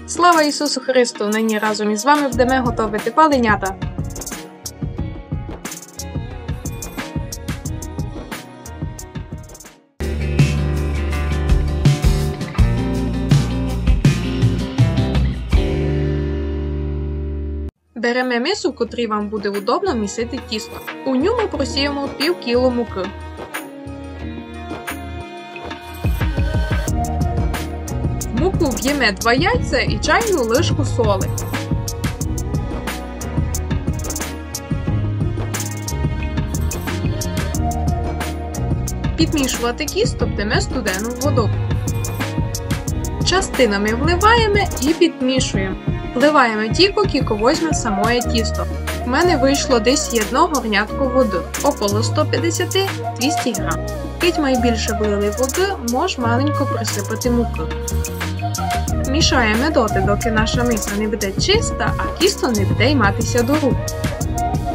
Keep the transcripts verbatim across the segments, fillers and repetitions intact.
Слава Ісусу Христу! Нині разом із вами будеме готовити паленята. Береме мису, в котрій вам буде удобно місити тісто. У ню ми просієме пів кіло мукы. В муку вбєме два яйця і чайну лыжку соли. Підмішовати тісто будеме студену воду. Частинами вливаєме і підмішуєме. Вливаєме тілько, кілько возьме самоє тісто. У мене вышло десь єдно горнятко воды, около сто пятдесят, двісті грам. Кидь май більше влили воды, мож маленько присыпати мукы. Мішаєме доти, докы наша миса не буде чиста, а тісто не буде ймати ся до рук.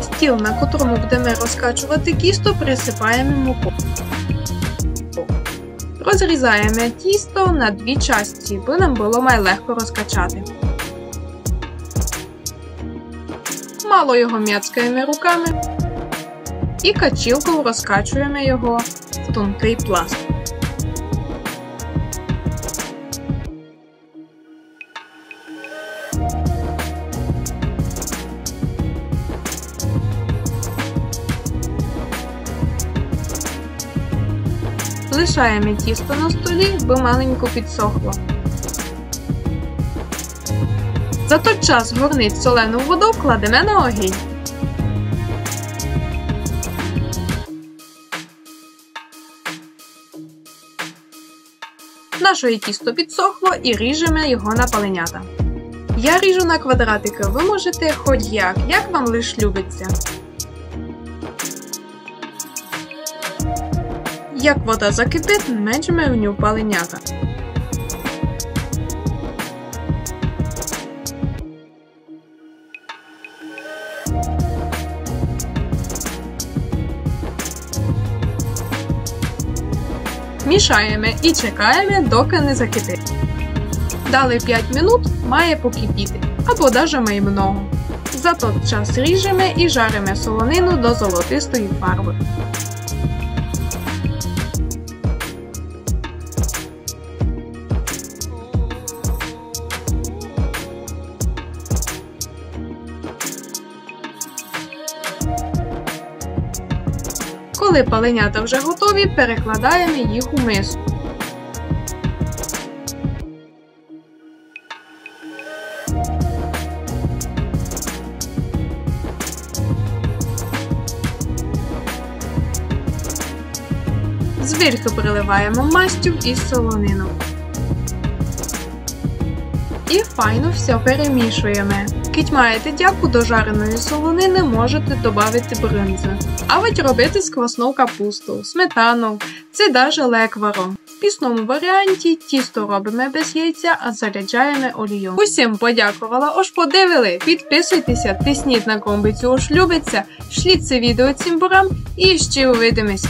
Стіл, на котрому будеме розкачовати тісто, присыпаєме муков. Розрізаєме тісто на дві часті, бы нам было май легко розкачати. Мало його мяцкаєме руками і качілков розкачуєме його в тонкый пласт. Лишаєме тісто на столі, бы маленько підсохло. За тот час горнець солену воду кладеме на огинь. Нашоє тісто підсохло і ріжеме його на паленята. Я ріжу на квадратикы, вы можете хоть як, як вам лиш любить ся. Як вода закипить, мечеме в ню паленята. Мішаєме і чекаєме, докы не закипить. Далі пять минут має покипіти, або даже май много. За тот час ріжеме і жариме солонину до золотистої фарбы. Коли паленята вже готові, перекладаєме їх у миску. Зверьху приливаєме мастю і солонину. І файно всьо перемішуєме. Кидь маєте дяку, до жареної солонины можете добавити брынзы. Авадь робити з кваснов капустов, сметанов, ци даже лекваром. В пісному варіанті тісто робиме без яйця, а заряджаєме олійом. Усім подякувала, ож подивили. Підписуйтеся, тисніть на ґомбицю, ож любить ся. Шліть се відео цімборам і іщи увидимеся.